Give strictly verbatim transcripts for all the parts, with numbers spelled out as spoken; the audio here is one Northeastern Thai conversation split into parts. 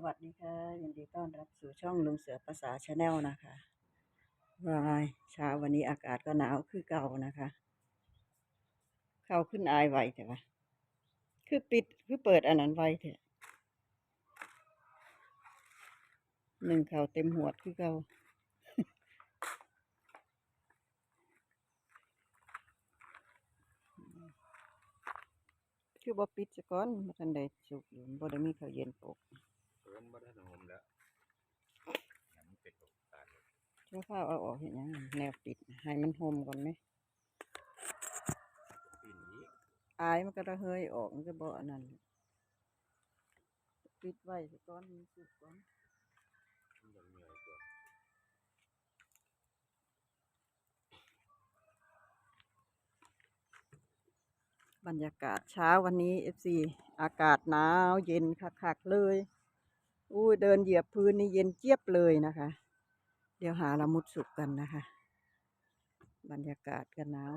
วัสดีค่ะ ยินดีต้อนรับสู่ช่องลุงเสือภาษาแชนแนลนะคะ ว้าย เช้าวันนี้อากาศก็หนาวคือเก่านะคะ เข้าขึ้นอายไวแต่ว่า คือปิด คือเปิดอันนั้นไวแท้ หนึ่งเข้าเต็มหวดคือเก่า คือบ่ปิดซะก่อน มันทันได้สุกอยู่ บ่ได้มีข้าวเย็นปก เพิ่นบ่ได้หอมแล้ว ยังเป็นปกตาด เจ้าข้าวเอาออกเห็นยัง แนวปิด ให้มันหอมก่อนไหม ปิดอีก อายมันก็ระเหยออก มันก็บ่อันนั้น ปิดไว้ซะก่อน มันสุกก่อน มันยังเหนียวกว่า บรรยากาศเช้าวันนี้ เอฟซี อากาศหนาวเย็นคักๆเลย อู้ เดินเหยียบพื้นนี่เย็นเจี๊ยบเลยนะคะ เดี๋ยวหาละมุดสุกกันนะคะ บรรยากาศก็หนาว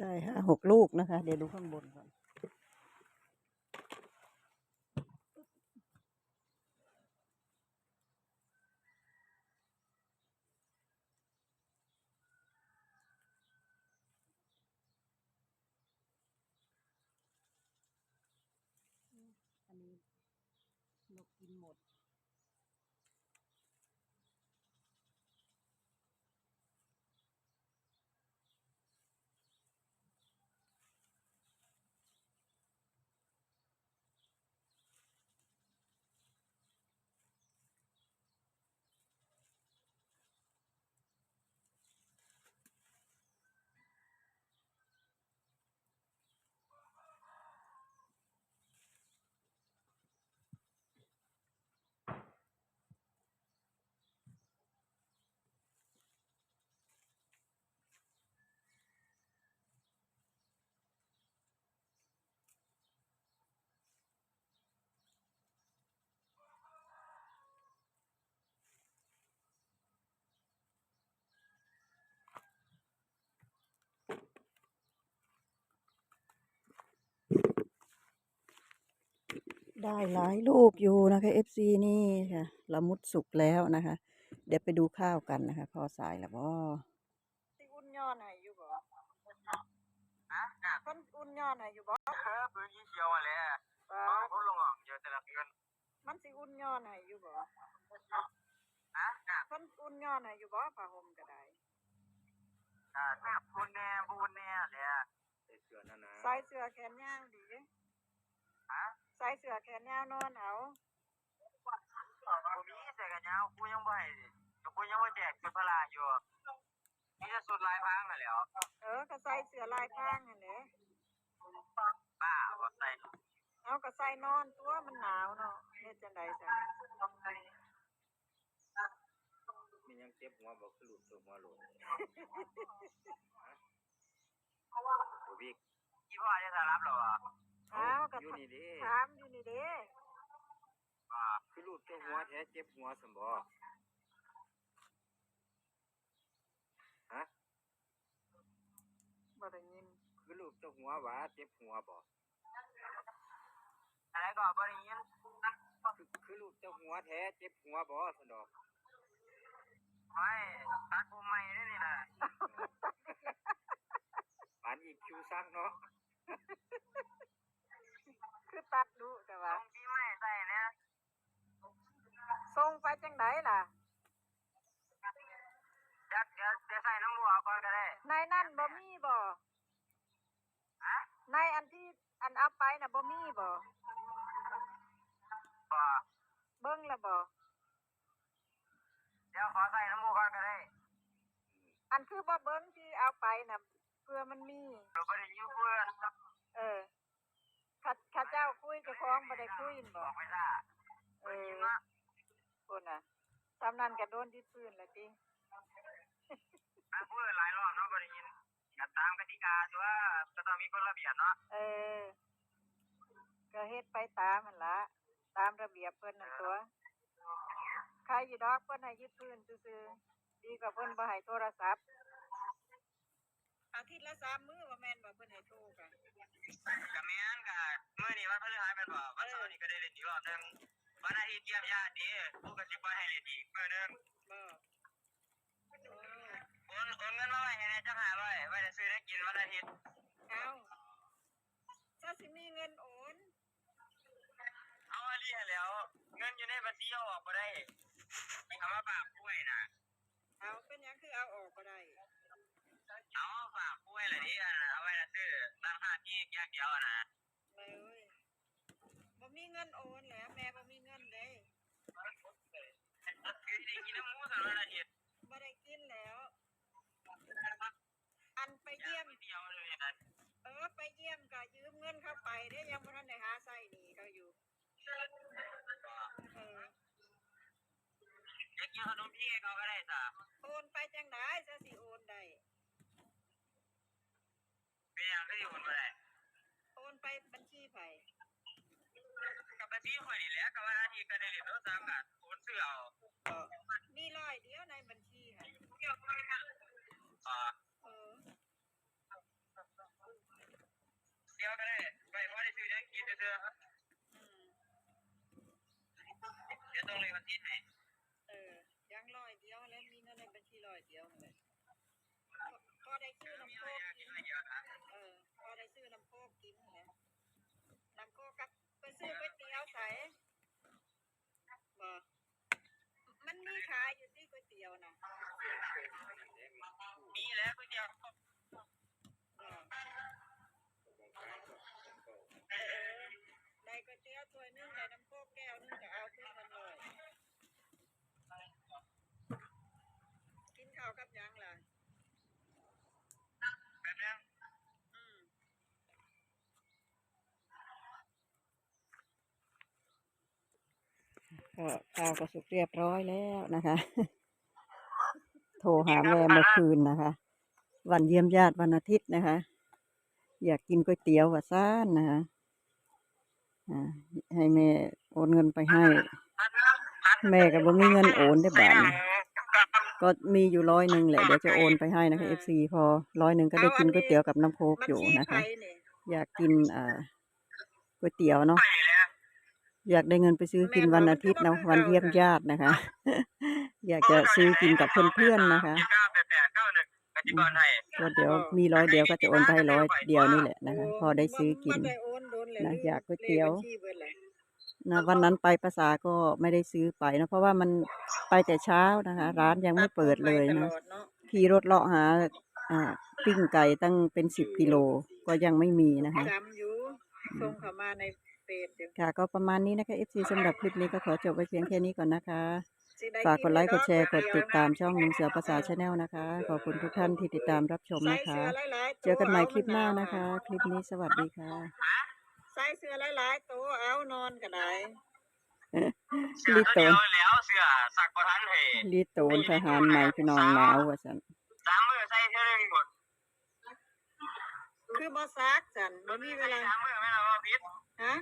ได้ห้าหกลูกนะคะ เดี๋ยวดูข้างบนก่อน อันนี้นกกินหมด ได้หลายลูกอยู่นะคะ เอฟซี นี่ค่ะ ละมุดสุกแล้วนะคะ เดี๋ยวไปดูข้าวกันนะคะ พอสายแล้วบ่ สิอุ่นย้อนให้อยู่บ่ ฮะ เพิ่นอุ่นย้อนให้อยู่บ่ เออ ปืนยิงเขียวมาแล้ว ป้า เขาลงอ่ะ เดี๋ยวแต่ละเดือน มันสิอุ่นย้อนให้อยู่บ่ ฮะ เพิ่นอุ่นย้อนให้อยู่บ่ ผ้าห่มก็ได้ อ่า หน้าปูนแน่ ปูนแน่แหละ ใส่เสื้อหนาๆ ใส่เสื้อแขนยาวดี ฮะ ใส่เสื้อแขนยาวนอนเอา บ่มีเสื้อแขนยาว ครูยังบ่ให้ ครูยังบ่แจกชุดพละอยู่ มีแต่ชุดลายพรางนั่นแหล้ว เออ ก็ใส่เสื้อลายพรางนั่นแหละ บ้าบ่ใส่ เอาก็ใส่นอนตัว มันหนาวเนาะ เฮ็ดจั่งใดซะ มีหยังเจ็บหัวบ่ คือลูบตัวหัวโลด ฮะ บ่วิก อีพ่อจะสารับเหรอวะ อ้าว ก็ อยู่นี่เด้ ถามอยู่นี่เด้ อ่า คือลูบตัวหัวแท้ เจ็บหัวซั่นบ่ ฮะ บ่ได้ยิน คือลูบตัวหัวหวา เจ็บหัวบ่ อะไรก็บ่ได้ยิน คือ คือลูบตัวหัวแท้ เจ็บหัวบ่ซั่นดอก ไม่ ตัดผมใหม่ได้นี่นะ ปาน อีคิว ซักเนาะ คือตัดดุแต่ว่า ส่งที่ไม่ใส่เนี่ย ส่งไปจั่งใดล่ะ จัก เดี๋ยว เดี๋ยวใส่น้ำบัวก่อนก็ได้ ในนั่นบ่มีบ่ ฮะ ในอันที่ อันเอาไปน่ะบ่มีบ่ บ่ เบิ่งแล้วบ่ เดี๋ยวขอใส่น้ำบัวก่อนก็ได้ อันคือบ่เบิ่งที่เอาไปน่ะ เพื่อมันมี เราบ่ได้อยู่เพื่อน เออ เขา เขาเจ้าคุย เจ้าของบ่ได้คุยหั่นบ่ ออกไปซ่า เออ บ่ได้ยินวะ พู้นน่ะ ส่ำนั้นก็โดนดิดปืนแล้วติ อ่ะ พูดหลายรอบเนาะ บ่ได้ยิน ก็ตามกติกาตัว ก็ต้องมีกฎระเบียบเนาะ เออ ก็เฮ็ดไปตามหั่นละ ตามระเบียบเพิ่นนั่นตัว ใครอยู่ดอก เพิ่นให้ยึดพื้นซื่อๆ ดีกว่าเพิ่นบ่ให้โทรศัพท์ อาทิตย์ละสามมื้อ บ่แม่นบ่ เพิ่นให้โทรกะ กะแม่น กะมื้อนี้วันพฤหัสแม่นบ่ วันเสาร์นี้ก็ได้เล่นอีกรอบหนึ่ง วันอาทิตย์เยี่ยมญาตินี่ ผู้ก็สิปล่อยให้เล่นอีกมื้อหนึ่ง บ่ โอ้ โอน โอนเงินมาไว้ให้แหน่จักห้าร้อย ไว้ซื้อได้กินวันอาทิตย์ เอ้า ถ้าสิมีเงินโอน เอาอีหลีแหล้ว เงินอยู่ในบัญชีเอาออกบ่ได้ เอามาฝากผู้ไว้นะ เอา เป็นหยังคือเอาออกบ่ได้ เอาฝากผู้ไว้ล่ะดิ อันนั้นเอาไว้ซื้อร้านค้าที่อย่างเดียวนะ เลย บ่มีเงินโอนแหล้ว แม่บ่มีเงินเด้ คือสิได้กินน้ำหมูซั่นวันอาทิตย์ บ่ได้กินแล้ว อันไปเยี่ยม เดียวเลยนะ เออ ไปเยี่ยมก็ยืมเงินเขาไปเด้ ยังบ่ทันได้หาใช้หนี้เขาอยู่ เออ อยากกินขนมพี่เขาก็ได้จ้ะ โอนไปจั่งใด๋ ซะสิโอนได้ เป็นหยังคือสิโอนบ่ได้ โอนไปบัญชีไผ กับบัญชีข่อยนี่แหละ ก็วันอาทิตย์ก็ได้เล่นโทรศัพท์ก็โอนซื้อเอา บ่ มีร้อยเดียวในบัญชีหั่น อ๋อ เออ เดียวก็ได้ ไปพอได้ซื้อแนวกินซื่อๆ อืม เดี๋ยวต้องเลยวันที่ไหน เออ ยังร้อยเดียวแล้ว มีเงินในบัญชีร้อยเดียวนั่นแหละ พอ พอได้ซื้อน้ำโค้กกิน เออ พอได้ซื้อน้ำโค้กกินนั่นแหละ น้ำโค้กกับ ไปซื้อก๋วยเตี๋ยวใส บ่ มันมีขายอยู่ติก๋วยเตี๋ยวน่ะ มีแล้วก๋วยเตี๋ยว บ่ เออ ได้ก๋วยเตี๋ยวถ้วยหนึ่ง ได้น้ำโค้กแก้วหนึ่ง ก็เอาเพิ่มกันเลย กินข้าวกับหยังล่ะ แบบนี้ อืม ก็ข้าวก็สุกเรียบร้อยแล้วนะคะ โทรหาแม่เมื่อคืนนะคะ วันเยี่ยมญาติวันอาทิตย์นะคะ อยากกินก๋วยเตี๋ยวว่าซั่นนะคะ อ่า ให้แม่โอนเงินไปให้ แม่ก็บ่มีเงินโอนเด้บาดนี้ ก็มีอยู่ร้อยหนึ่งแหละ เดี๋ยวจะโอนไปให้นะคะ เอฟซี พอร้อยหนึ่งก็ได้กินก๋วยเตี๋ยวกับน้ำโค้กอยู่นะคะ อยากกิน อ่า ก๋วยเตี๋ยวเนาะ อยากได้เงินไปซื้อกินวันอาทิตย์เนาะ วันเยี่ยมญาตินะคะ อยากจะซื้อกินกับเพื่อนๆนะคะ อืม ก็เดี๋ยวมีร้อยเดียวก็จะโอนไปให้ร้อยเดียวนี่แหละนะคะ พอได้ซื้อกินนะ อยากก๋วยเตี๋ยวนะ วันนั้นไปภาษาก็ไม่ได้ซื้อไปเนาะ เพราะว่ามันไปแต่เช้านะคะ ร้านยังไม่เปิดเลยนะ ขี่รถเลาะหา อ่า ปิ้งไก่ตั้งเป็นสิบกิโล ก็ยังไม่มีนะคะ จำอยู่ อืม ส่งเข้ามาใน เฟซอยู่ ค่ะ ก็ประมาณนี้นะคะ เอฟซี สำหรับคลิปนี้ก็ขอจบไว้เพียงแค่นี้ก่อนนะคะ สิได้ ฝากกดไลค์ กิน กดแชร์ เนาะ กดติดตามช่องลุงเสือภาษา Channel นะคะ ขอบคุณทุกท่านที่ติดตามรับชม ใส่ นะคะ เสื้อหลายๆตัว เจอกันใหม่ เอา คลิปหน้า มั นะคะ หว คลิปนี้สวัสดีค่ะ ใส่เสื้อหลายๆตัวเอานอนก็ได้ ลีโตน แล้วเสื้อสักบ่ทันให้ ลีโตนทหารใหม่พี่น้องหนาวว่าซั่น สามมื้อใส่เทื่อหนึงพุ่น คือบ่ซักซั่นบ่มีเวลา สามมื้อแม่นบ่ผิด ฮะ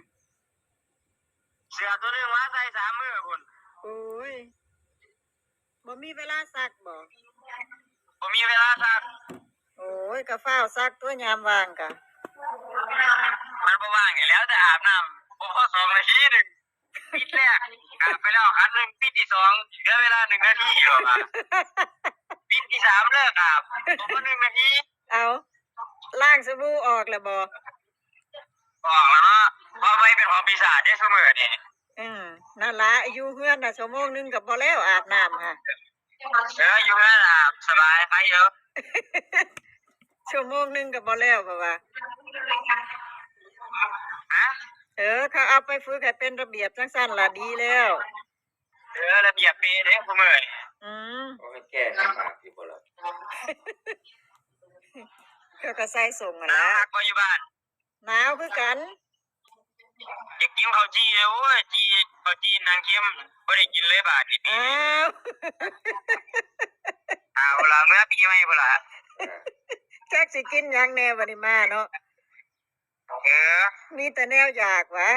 เสื้อตัวหนึงว่าใส่สามมื้อพุ่น โอ้ยบ่มีเวลาซักบ่ บ่มีเวลาซัก โอ้ยก็ฟ้าวซักตัวยามว่างกะ มันบ่ว่างอยู่แล้วแต่อาบน้ำบ่พอสองนาทีหนึ่งปิดแรกอาบไปแล้วครั้งหนึ่งปิดที่สองเหลือเวลาหนึ่งนาทีอยู่อะปิดที่สามเลิกอาบบ่พอหนึ่งนาที เอาล้างสบู่ออกแล้วบ่ ออกแล้วเนาะเพราะไว้เป็นของปีศาจได้เสมอนี่ อืมนั่นละอยู่เฮือนน่ะชั่วโมงหนึงก็บ่แล้วอาบน้ำค่ะ เอออยู่เฮือนอาบสบายไปเยอะ ชั่วโมงหนึงก็บ่แล้วเพราะว่า ฮะ เออเขาเอาไปฝึกให้เป็นระเบียบจังซั่นล่ะดีแล้ว เออระเบียบเป๊ะเด้เสมอนี่ อืม ก็ให้แก้ลำบากอยู่บ่ล่ะ เขาก็ใส่ส่งหั่น หนาว ล่ะ คักบ่อยู่บ้าน หนาวคือกัน อยากกินข้าวจี่เลยโอ้ยจี่ข้าวจี่นางเข้มบ่ได้กินเลยบาดนี้ อ้าว เอาละเมื่อปีใหม่พุ่นละ จักสิกินหยังแน่บัดนี้มาเนาะ เออ มีแต่แนวอยากหวา